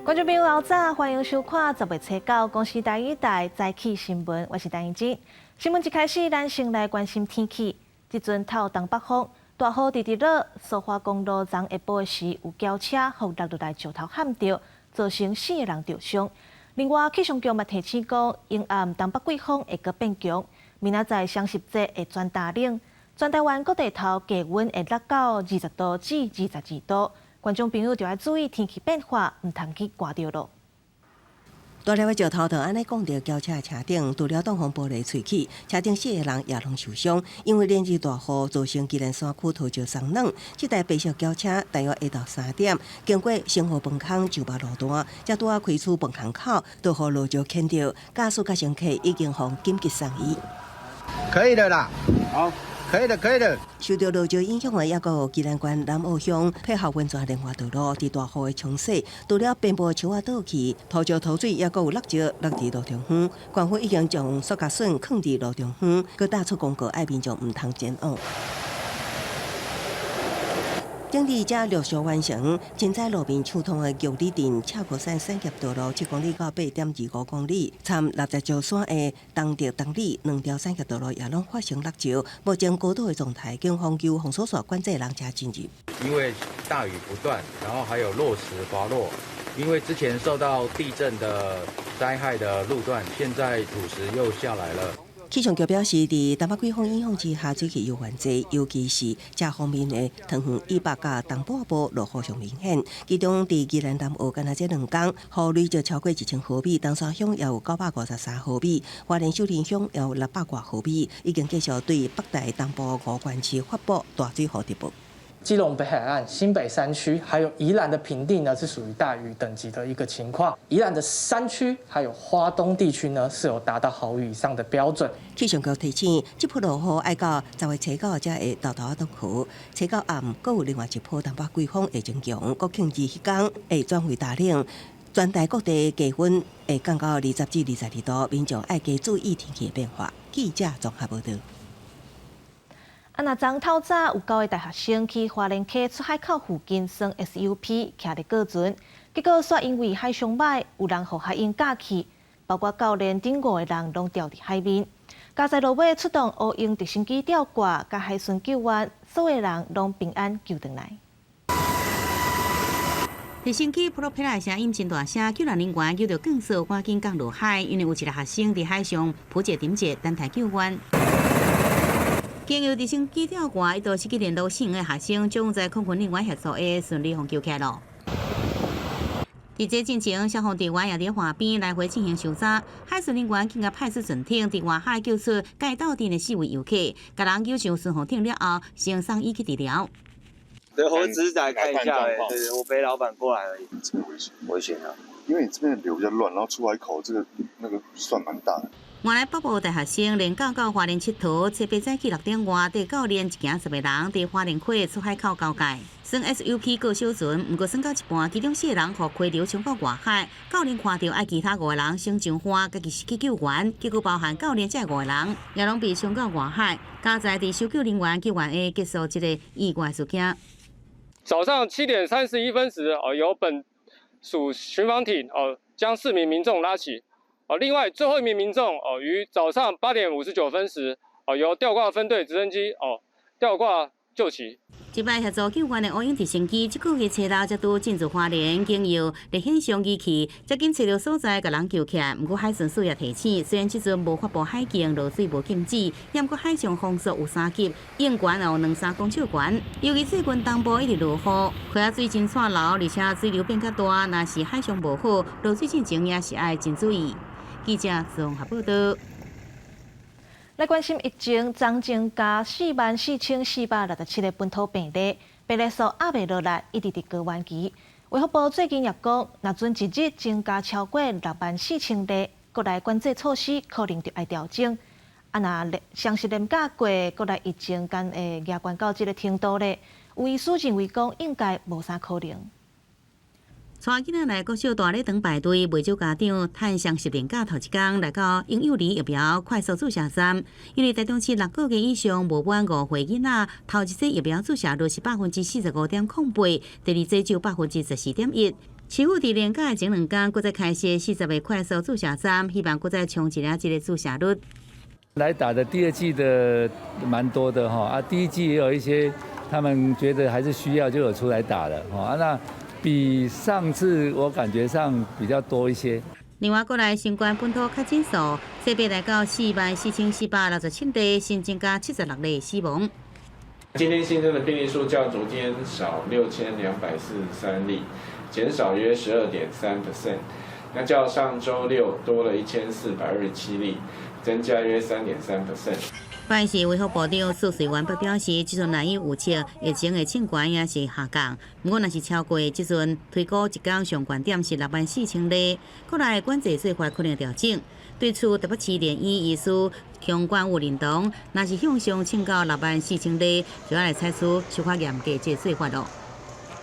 觀眾朋友早，歡迎收看10月初九公視台語台早起新聞，我是陳怡靜。新聞一開始，咱先來關心天氣。這陣透東北風，大雨直直落，蘇花公路昨下晡時有轎車予落落來石頭撼著，造成四个人著傷。另外，氣象局嘛提醒講，陰暗東北季風會閣變強，明仔載雙十節會轉大冷，全台灣各地頭低溫會落到20度至22度。觀眾朋友就愛注意天氣變化，毋通去寒著囉。大粒的石頭就按呢摃著轎車的車頂，除了擋風玻璃碎去，車頂四個人也攏受傷。因為連日大雨造成宜蘭山區土石鬆軟，這台白色轎車大約下晝3點，經過星河飯空石壆路段，才拄仔開出飯空口，就予落石牽著，駕駛佮乘客已經予緊急送醫。可以的啦，好。可以的，可以的。受著落石影響的，猶閣有宜蘭縣南澳鄉配合溫泉蓮花道路，佇大雨的沖洗，除了邊坡樹仔倒去，土石土水猶閣有落石落佇路中央，縣府已經將塑膠筍囥佇路中央，閣打出公告，愛民眾毋通前往。頂日才陸續完成，凊彩路面暢通的玉里鎮赤溪山產業道路7公里到8.25公里，參六十石山的東德東里兩條產業道路也攏發生落石，目前高度的狀態，警方由封鎖線管制人車進入。因為大雨不斷，然後還有落石滑落，因為之前受到地震的災害的路段，現在土石又下來了。氣象局表示，佇東北季風影響之下，水汽猶原濟，尤其是這方面的桃園以北佮東半部落雨上明顯。其中，佇宜蘭南澳，干焦這兩工，雨累積超過1000毫米；東山鄉也有953毫米，花蓮秀林鄉也有600外毫米。已經繼續對北台東部五縣市發布大水雨特報。基隆北海岸、新北山區，還有宜蘭的平地呢，是屬於大雨等級的一個情況。宜蘭的山區還有花東地區呢，是有達到豪雨以上的標準。氣象局提醒，這波落雨愛到10月初九才會沓沓仔轉好。初九暗，閣有另外一波東北季風會增強，國慶日彼工會轉為大冷。全台各地低溫會降到20至22度，民眾愛加注意天氣的變化。記者綜合報導。啊，若昨透早有九个大學生去花蓮溪出海口附近耍 SUP，徛咧過船，結果煞因為海況䆀，有人予海湧軋去，包括教練等五個人攏牢佇海面。佳哉落尾出動烏鷹直升機吊掛，佮海巡救援，所有人攏平安救轉來。直升機噗嚕啪啦的聲音真大聲，救援人員救著鋼索趕緊降落海，因為有一个學生佇海上浮一點一，等待救援。經由直升機吊掛，一度失去聯絡線的學生，終在空軍人員協助下順利予救起來囉。佇這進前，消防隊員也佇岸邊來回進行搜查，海巡人員緊共派出船艇佇外海救出佮伊鬥陣的四位遊客，共人救上巡防艇了後，先送醫去治療。對，我只是來看一下，對，我陪老闆過來而已。這個危險，危險啊！因為你這邊的流比較亂，然後出海口這個那個算蠻大的。原來北部大學生連假到花蓮𨑨迌，初八早起6點外，綴教練一行十個人佇花蓮溪出海口交界，耍 SUP 過小船，毋過耍到一半，其中四個人予溪流沖到外海，教練看著愛其他五個人先上岸，家己去救援，結果包含教練這五個人也攏被沖到外海。佳哉佇搜救人員救援下結束這个意外事件。早上7點31分時，哦，由本署巡防艇哦將四名民眾拉起。哦，另外最後一名民眾哦，於早上8點59分時，哦，由吊掛分隊直升機哦吊掛救起。這擺協助救援的烏鷹直升機，這個月初六才拄進駐花蓮，經由熱顯像儀器，才緊揣著所在，共人救起來。毋過海巡署也提醒，雖然這陣無發布海警落水無禁止，毋過海上風速有三級，湧懸有兩三公尺懸。尤其最近東部一直落雨，溪仔水真掣流，而且水流變較大，若是海況無好，落水進前也是愛真注意。記者綜合報道。來關心疫情，昨增加44,467個本土病例，病例數壓袂落來，一直佇高原期。衛福部最近也講，若準一日增加超過64,000例，國內管制措施可能就愛調整。啊，若雙十連假過，國內疫情敢會壓懸到這个程度咧？有醫師認為講，應該無啥可能。帶囡仔來國小大禮堂排隊，袂少家長趁雙十連假頭一工來到嬰幼兒疫苗快速注射站。因為台中市6個月以上無滿5歲囡仔，頭一劑疫苗注射率是45.08%，第二劑只有14.1%。市府佇連假前兩工，閣再開設40個快速注射站，希望閣再衝一下這个注射率。來打的第二劑的蠻多的哈，啊，第一劑也有一些，他們覺得還是需要就有出來打了，啊，那比上次我感覺上比較多一些。另外，國內新冠本土確診數這擺來到44,467例，新增加76例死亡。今天新增的病例數較昨天少6243例，減少約12.3%。那較上週六多了1427例，增加約3.3%。北市衛福部長蘇瑞元表示，這陣難以預測疫情的衝懸抑是下降。毋過，若是超過這陣推估一工上懸點是64,000例，國內管制做法可能調整。對此，台北市聯醫醫師孔冠武認同，若是向上衝到64,000例，就愛來採取小可嚴格這做法囉。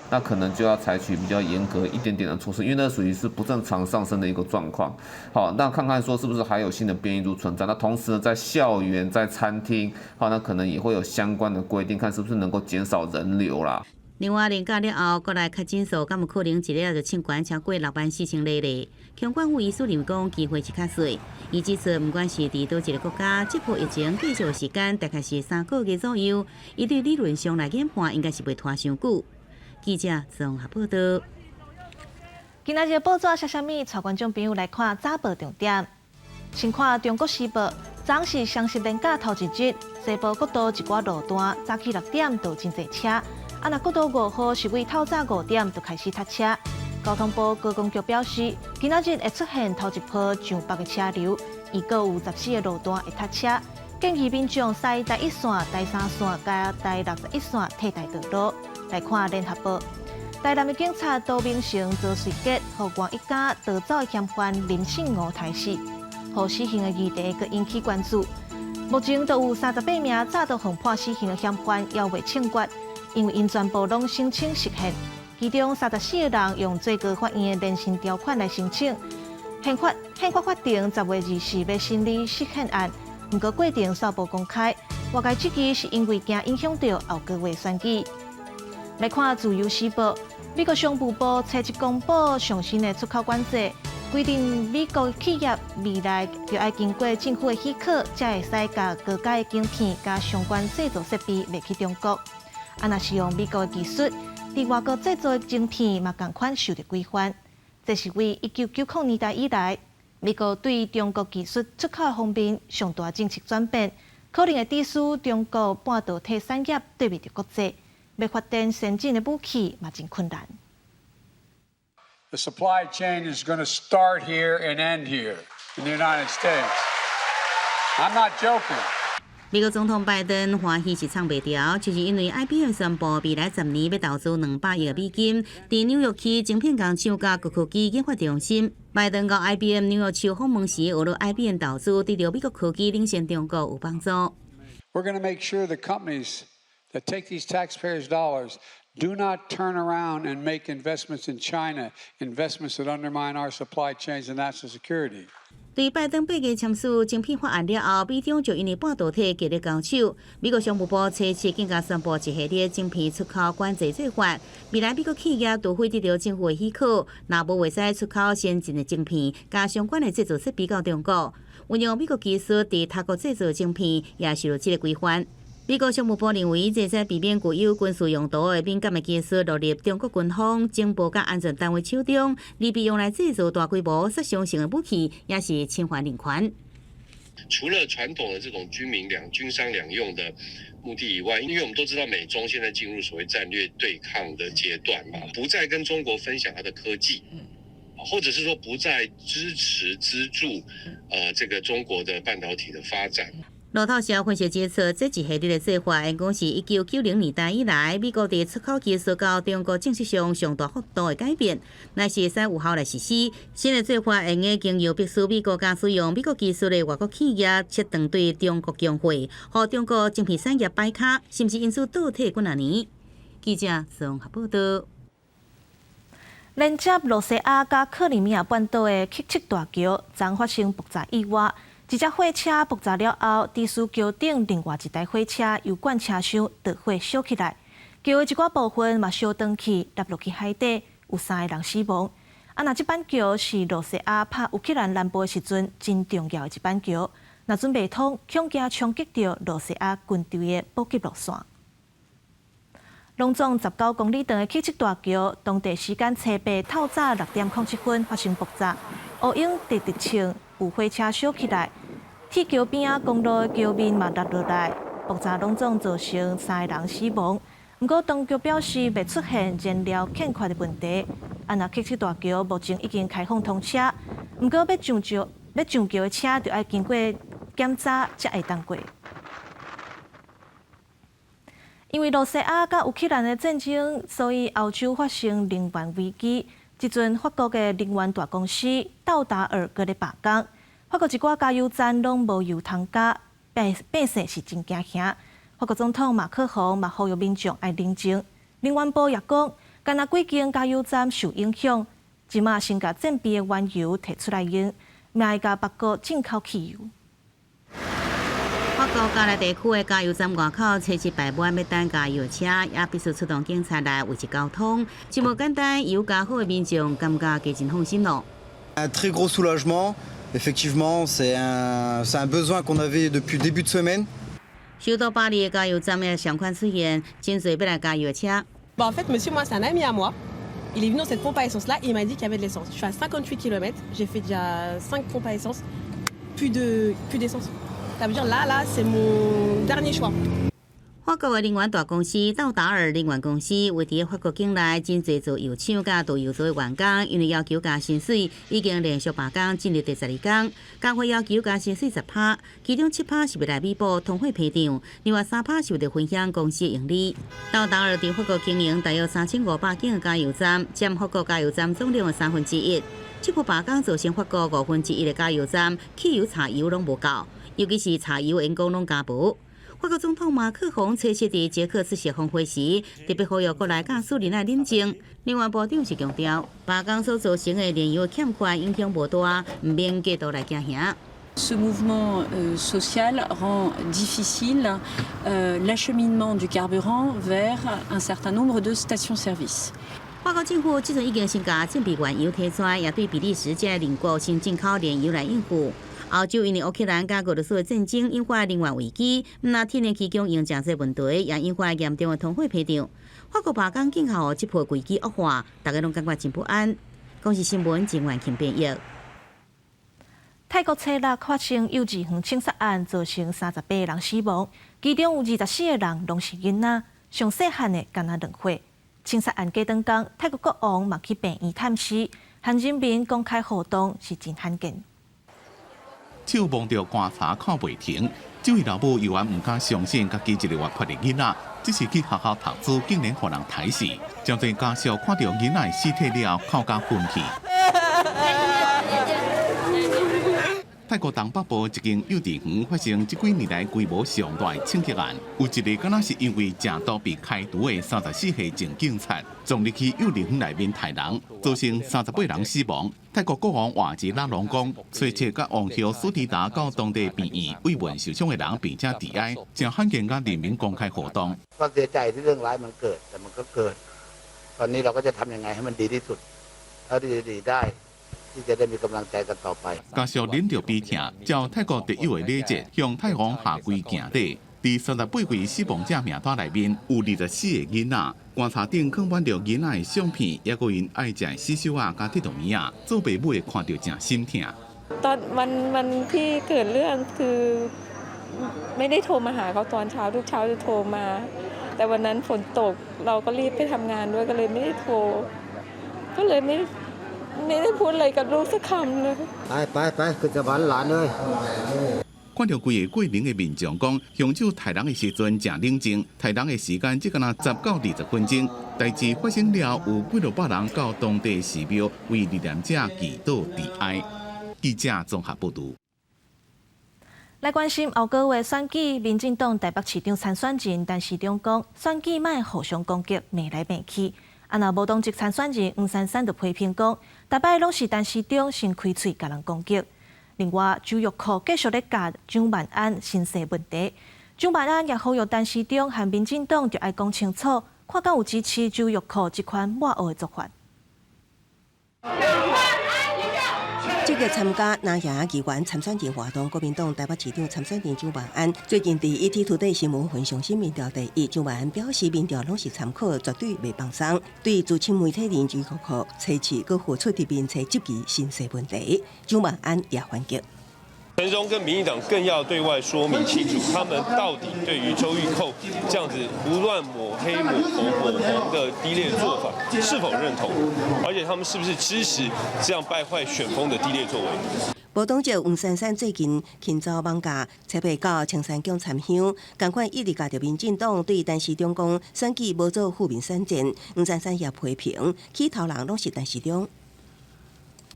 那可能就要採取比較嚴格一點點的措施，因為那屬於是不正常上升的一個狀況。好，那看看說是不是還有新的變異株存在。那同時呢，在校園、在餐廳，好，那可能也會有相關的規定，看是不是能夠減少人流啦。另外，連假了後，國內確診數敢有可能一日就衝懸超過64,000例咧？孔冠武醫師認為講，機會是較細。伊指出，毋管是佇佗一个國家，這波疫情繼續時間大概是3個月左右。伊對理論上來研判，應該是袂拖傷久。記者綜合報道。今仔日報紙寫啥物？帶觀眾朋友來看早報重點。先看《中國時報》，昨是雙十連假頭一日，西部國道一寡路段早起6點就真濟車，啊，若國道5號是為透早5點就開始塞車。交通部高工局表示，今仔日會出現頭一波上北的車流，預告有14個路段會塞車，建議民眾駛台一線、台三線佮台61線替代道路。來看聯合報，台南的警察杜明成遭隨結，予外一家逃走的嫌犯林姓吳刣死，予死刑的議題閣引起關注。目前都有38名早都予判死刑的嫌犯猶未槍決，因為𪜶全部攏申請釋憲，其中34個人用最高法院的連勝條款來申請。憲法法庭10月24欲審理釋憲案，毋過過程煞無公開。外界質疑是因為驚影響著後個月選舉。來看《自由時報》，美國商務部初一公布上新的出口管制，規定美國企業未來就愛經過政府的許可，才會使共高階晶片佮相關製造設備賣去中國。啊，若是用美國的技術，佇外國製造的晶片嘛仝款受著規範。這是為1990年代以來，美國對中國技術出口方面上大政策轉變，可能會致使中國半導體產業對袂著國際。欲發展先進的武器嘛，真困難。 The supply chain is going to start here and end here in the United States. I'm not joking. 美國總統拜登歡喜是藏袂牢，就是因為 IBM 宣布未來10年欲投資200億美金，佇紐約區晶片工廠佮高科技研發中心。拜登到 IBM 紐約市訪問時，呵咾 IBM 投資對著美國科技領先中國有幫助。 We're going to make sure the companies that take these taxpayers' dollars do not turn around and make investments in China, investments that undermine our supply chains and national security. 對拜登八月簽署晶片法案了後，美中就因為半導體激烈交手。美國商務部初七更加宣布一系列晶片出口管制做法。未來美國企業除非得著政府的許可，若無會使出口先進的晶片佮相關的製造設備到中國。運用美國技術佇他國製造晶片，也受著這个規範。美國商務部認為，這使避免具有軍事用途的敏感的技術落入中國軍方、情報佮安全單位手中，而被用來製造大規模殺傷性的武器，也是侵犯人權。除了傳統的這種軍民兩軍商兩用的目的以外，因為我們都知道美中現在進入所謂戰略對抗的階段嘛，不再跟中國分享它的科技，或者是說不再支持資助，這個中國的半導體的發展。路透社分析指出，這一系列的做法，應講是1990年代以來，美國佇出口技術到中國政策上上大幅度的改變，若是會使有效來實施。新的做法，會用經由迫使美國佮使用美國技術的外國企業切斷對中國供貨，予中國晶片產業擺跤，甚至因此倒退幾若年。記者綜合報道。連接露西亞佮克里米亞半島的克赤大橋，昨發生爆炸意外。一隻貨車爆炸了後，致使橋頂另外一台貨車油罐車廂著火燒起來，橋的一寡部分嘛燒斷去，落落去海底，有三個人死亡。啊，若這板橋是羅西亞拍烏克蘭南部的時陣真重要的一板橋，若準袂通，恐驚衝擊著羅西亞軍隊的補給路線。攏總19公里長的克赤大橋，當地時間初八透早6點07分發生爆炸，烏煙直直衝，有火車燒起來，鐵橋邊仔公路的橋面嘛落落來，爆炸攏總造成三個人死亡。毋過當局表示未出現燃料欠缺的問題。啊，若克赤大橋目前已經開放通車，毋過欲上橋的車著愛經過檢查才會當過。因為羅西亞佮烏克蘭的戰爭，所以歐洲發生能源危機。這陣法國的能源大公司道達爾閣咧罷工，法國一寡加油站攏無油通加，百姓是真驚嚇。法國總統馬克宏嘛呼籲民眾愛冷靜。能源部也講，干焦幾間加油站受影響，這馬先共戰備的原油提出來用，嘛會共別國進口汽油。法國加萊地區的加油站外口，車子排滿欲等加油車，也必須出動警察來維持交通。這無簡單，油加好的民眾感覺加真放心咯。 Un très gros soulagement, effectivement, c'est un besoin qu'on avait depuis début de semaine. 首都巴黎的加油站也相款出現，真濟欲來加油的車。 Bon, en fait, monsieur, moi, c'est un ami à moi. Il est venu dans cette pompe à essence là et il m'a dit qu'il y avait de l'essence. Je suis à 58 km, j'ai fait déjà 5 pompes à essence, plus d'essence. Ça veut dire là, là, c'est mon dernier choix. 法國的能源大公司道達爾能源公司位佇法國境內，真濟做油廠佮導遊組的員工，因為要求加薪水，已經連續罷工進入第12工。工會要求加薪水10趴，其中7趴是欲來彌補通貨膨脹，另外3趴是為著分享公司盈利。道達爾佇法國經營大約3500間加油站，佔法國加油站總量的1/3。這波罷工造成法國1/5的加油站汽油、柴油攏無夠，尤其是柴油員工攏加無。法國總統馬克宏初七佇捷克出席峰會時，特別呼籲國內駕駛人愛冷靜。能源部長是強調，罷工所造成的燃油欠缺影響無大，毋免過度來驚嚇。 Ce mouvement social rend difficile l'acheminement du carburant vers un certain nombre de stations-service. 法國政府這陣已經先共戰備原油提出來，也對比利時這鄰國先進口燃油來應付。歐洲因為烏克蘭佮俄羅斯的戰爭引發能源危機，毋但天然氣供應誠濟問題，也引發嚴重的通貨膨脹。法國罷工警號，這波危機惡化，大家攏感覺真不安。公視新聞陳婉琴編譯。泰國初六發生幼稚園槍殺案，造成38個人死亡，其中有24個人攏是囡仔，上細漢的干焦2歲。槍殺案過轉工，泰國國王嘛去病院探視，和人民公開互動是真罕見。手摸著棺柴哭袂停，這位老母猶原毋敢相信家己一个活潑的囡仔，這是去學校讀書，竟然予人刣死。真濟家屬看著囡仔的屍體了後，哭甲昏去。泰國東北部一間幼稚園發生這幾年來規模上大的槍擊案，有一個敢若是因為食毒被開除的34歲前警察，撞入去幼稚園內面刣人，造成38人死亡。泰國國王瓦吉拉隆功隨即佮王后蘇迪達到當地病院慰問受傷的人，並且致哀，誠罕見佮人民公開互動。 ก็เสียใจที่เรื่องร้ายมันเกิดแต่มันก็เกิดตอนนี้เราก็จะทำยังไงให้มันดีที่สุดเท่าที่จะดีได้ที่จะได้มีกำลังใจกันต่อไป 家屬忍著悲痛，照泰國特有的禮節，向泰王下跪敬禮。佇38位死亡者名單內面，有24個囡仔，棺柴頂囥滿著囡仔的相片，猶閣𪜶愛食的死守仔佮鐵道物仔，做爸母的看著誠心疼。 ตอนวันวันที่เกิดเรื่องคือไม่ได้โทรมาหาเขาตอนเช้าทุกเช้าจะโทรมา แต่วันนั้นฝนตกเราก็รีบไปทำงานด้วยก็เลยไม่ได้โทร ก็เลยไม่ได้พูดอะไรกับลูกสักคำเลย ไปไปไปขึ้นสวรรค์หลานเอ้ย 看著規個過程的民眾講，兇手刣人的時陣誠冷靜，刣人的時間只敢若10到20分鐘。代誌發生了，有幾落百人到當地寺廟為罹難者祈禱致哀。記者綜合報導。來關心後個月選舉，民進黨台北市長參選人陳時中講，選舉莫互相攻擊，罵來罵去。啊，若無黨籍參選人黃珊珊就批評講，逐擺攏是陳時中先開喙共人攻擊。另外，周玉蔻繼續咧共蔣萬安申訴問題，蔣萬安也呼籲陳時中和民進黨著愛講清楚，看敢有支持周玉蔻這款抹黑的做法。積極參加藍營議員參選人活動，國民黨台北市長參選人蔣萬安最近佇 ETtoday 新聞分享新民調第一，蔣萬安表示民調攏是參考，絕對袂放鬆。對資深媒體人周玉蔻測試閣付出佇面冊質疑身世問題，蔣萬安也反擊。陳時中跟民進黨更要對外說明清楚，他們到底對於周玉蔻這樣子不斷抹黑、抹紅、抹黃的低劣做法是否認同？而且他們是不是支持這樣敗壞選風的低劣作為？無黨籍黃珊珊最近行走艋舺，初八到青山宮參香，仝款一直共著民進黨對陳時中講選舉無做負面選戰，黃珊珊也批評起頭人攏是陳時中。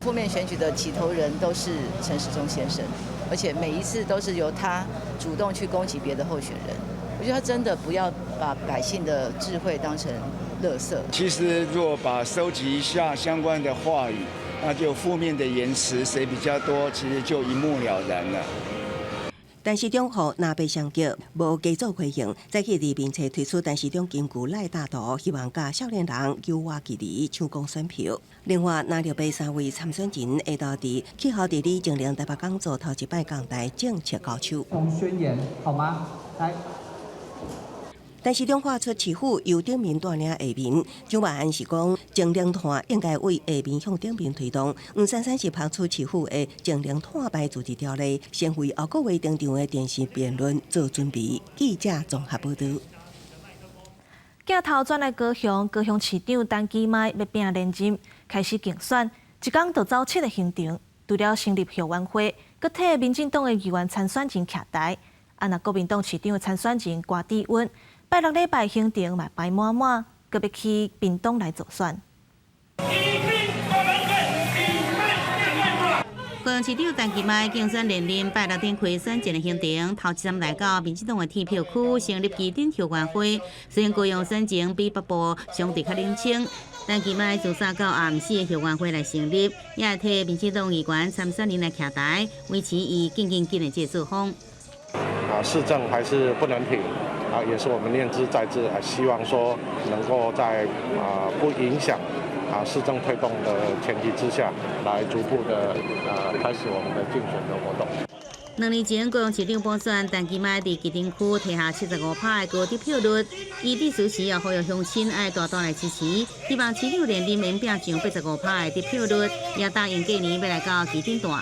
負面選舉的起頭人都是陳時中先生，而且每一次都是由他主動去攻擊別的候選人。我覺得他真的不要把百姓的智慧當成垃圾。其實如果把收集一下相關的話語，那就負面的言辭誰比較多，其實就一目了然了。陳時中予藍白相激，無加做回應。再去佇面冊推出陳時中金句賴大圖，希望佮少年人糾倚距離，搶攻選票。另外，藍綠白三位參選人下晝佇氣候治理淨零台北講座頭一擺仝台政策交手。宣言好嗎？來。陳時中喊出市府由頂面帶領下面，蔣萬安是講淨零碳應該為下面向頂面推動。黃珊珊是拋出市府的淨零碳排自治條例，先為後個月登場的電視辯論做準備。記者綜合報導。鏡頭轉來高雄，高雄市長陳其邁欲拚連任，開始競選，一工就走七个行程，除了成立後援會，閣替民進黨的議員參選人徛台。啊，若國民黨市長參選人柯志恩，拜六禮拜行程嘛排滿滿，閣欲去屏東來助選。高雄市長陳其邁競選連任，拜六展開選戰的行程，頭一站來到民進黨的鐵票區，成立旗津後援會。雖然高雄選情比北部相對較冷清，陳其邁自三到暗時的後援會來成立，也會替民進黨議員參選人來徛台，維持伊緊緊緊的這個作風。啊，市政還是不能停。啊，也是我們念茲在茲，啊，希望說能夠在啊不影響啊市政推動的前提之下，來逐步的啊開始我們的競選的活動。兩年前高雄市長補選，陳其邁佇旗津區提下75%的高得票率，伊佇此時又呼籲鄉親愛大大來支持，希望市長連任能拚上85%的得票率，也答應過年欲來到旗津蹛。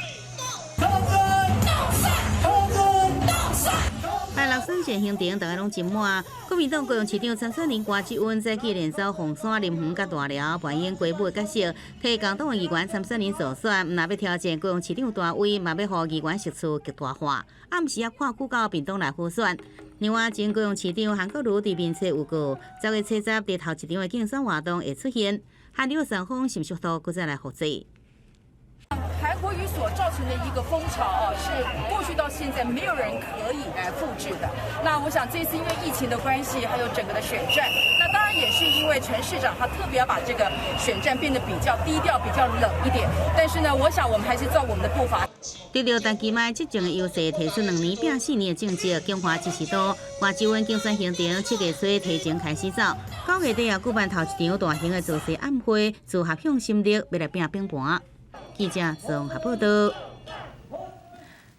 拜六選戰行程，大家攏真滿。國民黨高雄市長參選人柯志恩早起連走鳳山、林園佮大寮，扮演雞母的角色，替共黨的議員參選人助選，毋但欲挑戰高雄市長大位，嘛欲予議員席次極大化。暗時也跨區到屏東來輔選。另外，前高雄市長韓國瑜佇面冊預告，10月70佇頭一場的競選活動會出現。韓流旋風是毋是都閣再來複製？韓國瑜所造成的一個風潮啊，是過去到現在沒有人可以來複製的。那我想這次因為疫情的關係，還有整個的選戰，那當然也是因為陳市長他特別要把這個選戰變得比較低調、比較冷一點。但是呢，我想我們還是照我們的步伐。得著陳其邁執政的優勢，提出兩年拚四年的政績，強化支持度。柯志恩競選行程7月初提前開始走，9月底也舉辦頭一場大型的造勢晚會，組合向心力，欲來拚反盤。記者綜合報導。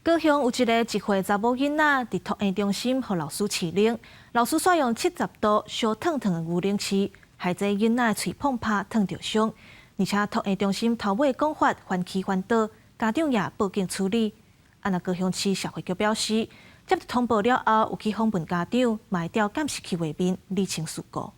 高雄有一个1歲查某囡仔，佇托嬰中心予老師飼冷，老師煞用70度燒燙燙的牛奶飼，害這囡仔的喙碰拍燙著傷，而且托嬰中心頭尾講法翻起翻倒，家長也報警處理。啊，若高雄市社會局表示，接到通報了後，有去訪問家長，嘛會調監視器畫面理清事故。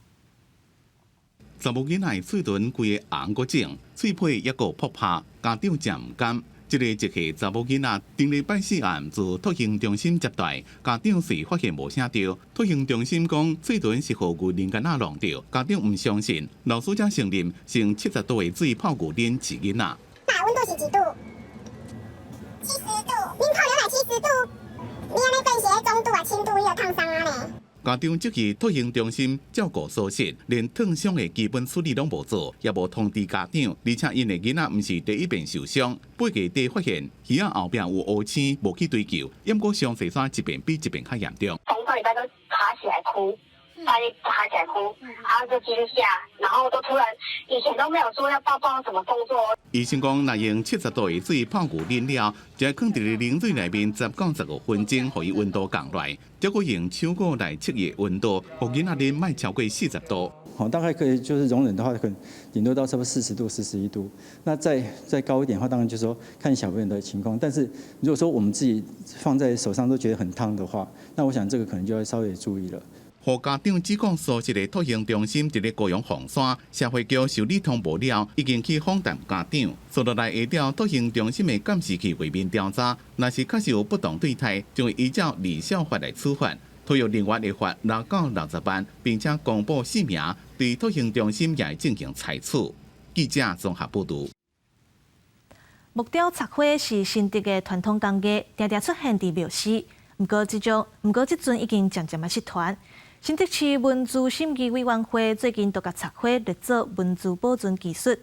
查某囡仔的喙唇規个紅閣腫，喙皮抑閣破拍，家長誠毋甘。這个1歲查某囡仔，頂禮拜四暗自托嬰中心接帶，家長隨發現無啥著。托嬰中心講，喙唇是予牛奶乾仔弄著，家長毋相信，老師才承認是用70度的水泡牛奶飼囡仔。那溫度是幾度？70度。恁泡牛奶70度，你按呢變是中度啊、輕度伊就燙傷啊呢？家長質疑托嬰中心照顧疏失，連燙傷的基本處理攏無做，也無通知家長，而且𪜶的囡仔毋是第一遍受傷，8月底發現耳仔後壁有烏青，無去追究，猶閣傷勢煞一遍比一遍較嚴重。從上禮拜都爬起來哭，半夜喊起來哭，然後就驚嚇，然後都突然以前都沒有說要抱抱什麼動作。醫生講，若用70度的水泡牛奶了，就囥佇咧冷水內面10到15分鐘，予伊溫度降落來，再閣用手鼓來測伊溫度，予囡仔啉莫超過40度。好，大概可以就是容忍的話，可能頂多到差不多40度、41度。那再高一點的話，當然就是說看小朋友的情況。但是如果說我們自己放在手上都覺得很燙的話，那我想這個可能就要稍微注意了。予家長只講疏失的托嬰中心佇咧高雄鳳山社會局受理通報了，已經去訪談家長。紲落來會調托嬰中心的監視器畫面調查，若是確實有不當對待，將會依照兒少法來處罰。托育人員會罰6到60萬，並且公布姓名，對托嬰中心也會進行裁處。記者綜合報導。木雕插花是新竹的傳統工藝，定定出現佇廟寺。毋過這陣已經漸漸仔失傳。新竹市文資審議委員會最近都共插花列做文資保存技術。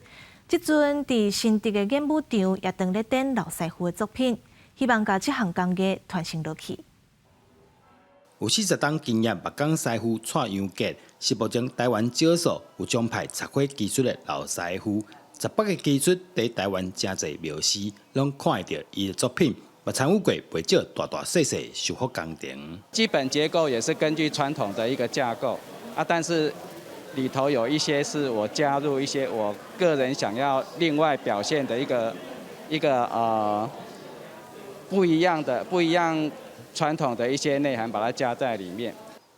這陣佇新竹的演武場也當咧展老師傅的作品，希望共這項工藝傳承落去。有40冬經驗木工師傅蔡陽傑，是目前台灣少數有掌派插花技術的老師傅。18個技術佇台灣誠濟廟寺攏看會著伊的作品，嘛參與過袂少大大細細修復工程。基本結構也是根據傳統的一個架構啊，但是裡頭有一些是我加入一些我個人想要另外表現的一個不一樣傳統的一些內涵，把它加在裡面。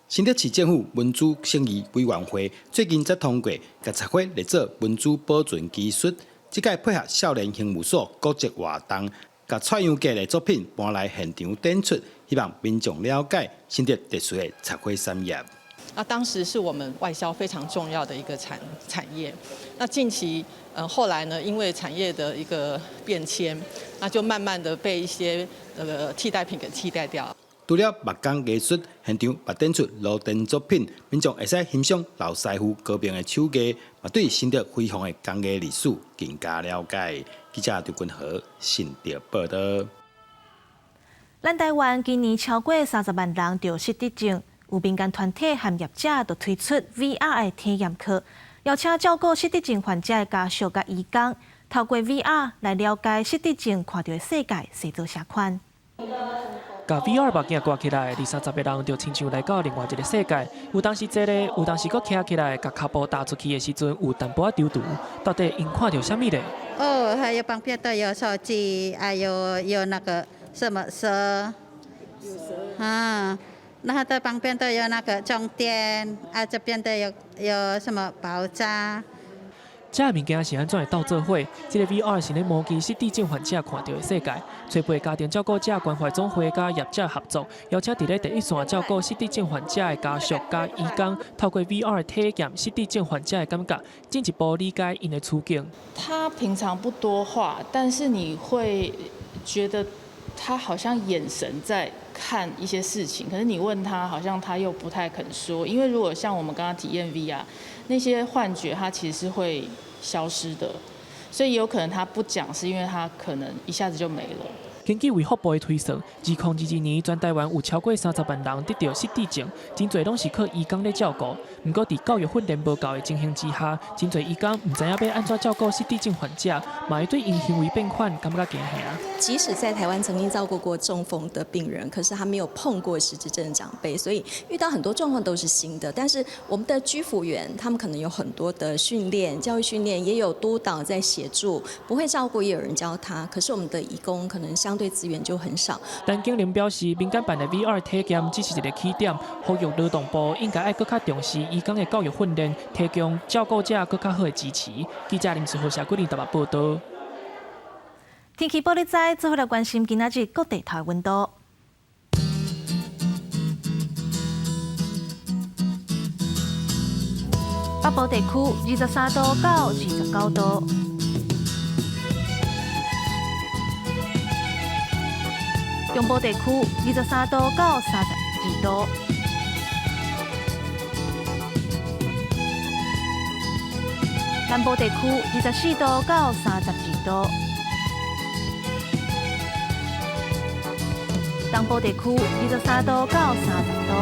新竹市政府文資審議委員會最近才通過，共插花列做文資保存技術。這屆配合少年刑務所國際活動，共蔡陽傑的作品搬來現場展出，希望民眾了解新竹特殊的插花產業。那當時是我們外銷非常重要的一個產業。那近期，後來呢，因為產業的一個變遷，那就慢慢的被一些替代品給替代掉。除了木工藝術，現場嘛展出螺鈿作品，民眾會使欣賞老師傅高明的手藝，嘛對新竹輝煌的工藝歷史更加了解。記者劉君和新竹報導。咱台灣今年超過30萬人著失智症，有民間團體和業者都推出 VR 的體驗課，邀請照顧失智症患者的家屬佮義工，透過 VR 來了解失智症看著的世界是做啥款。共 VR 目鏡掛起來，二三十个人就親像來到另外一個世界。有當時坐咧，有當時閣徛起來，共跤步踏出去的時陣，有淡薄仔躊躇。到底𪜶看著啥物咧？哦，還有旁邊都有手機，還有那個什麼蛇，啊，然後在旁邊都有那個終點，啊，這邊都有什麼爆炸。這个物件是按怎會鬥做伙？這个 VR 是咧模擬失智症患者看著的世界。揣陪家庭照顧者關懷總會佮業者合作，邀請佇咧第一線照顧失智症患者的家屬佮義工，透過 VR 體驗失智症患者的感覺，進一步理解𪜶的處境。他平常不多話，但是你會覺得他好像眼神在看一些事情，可是你問他，好像他又不太肯說。因為如果像我們剛剛體驗 VR，那些幻覺它其實是會消失的，所以有可能他不講，是因為他可能一下子就沒了。根據衛福部的推算，2022年全台灣有超過30萬人得著失智症，真濟攏是靠義工咧照顧。毋過佇教育訓練無夠的情形之下，真濟義工毋知影欲按怎照顧失智症患者，嘛會對𪜶行為變款感覺驚嚇。即使在台灣曾經照顧過中風的病人，可是他沒有碰過失智症的長輩，所以遇到很多狀況都是新的。但是我們的居服員，他們可能有很多的訓練、教育訓練，也有督導在協助，不會照顧也有人教他。可是我們的義工可能相對資源就很少。陳景玲表示，民間辦的 VR 體驗只是一個起點，呼籲勞動部應該愛閣較重視義工的教育訓練，提供照顧者閣較好的支持。記者林世豪、謝桂林台北報導。天氣報你知，做伙來關心今仔日各地頭的溫度。北部地區23度到29度。中部地區23度到32度。南部地區24度到32度。東部地區23度到30度。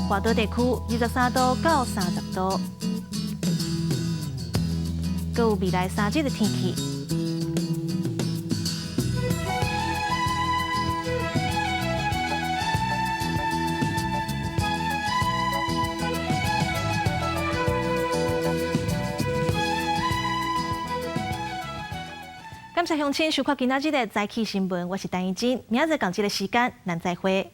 外島地區23度到30度。閣有未來3日的天氣。感謝鄉親收看今仔日的早起新聞，我是陳怡靜，明仔載仝這个時間，咱再會。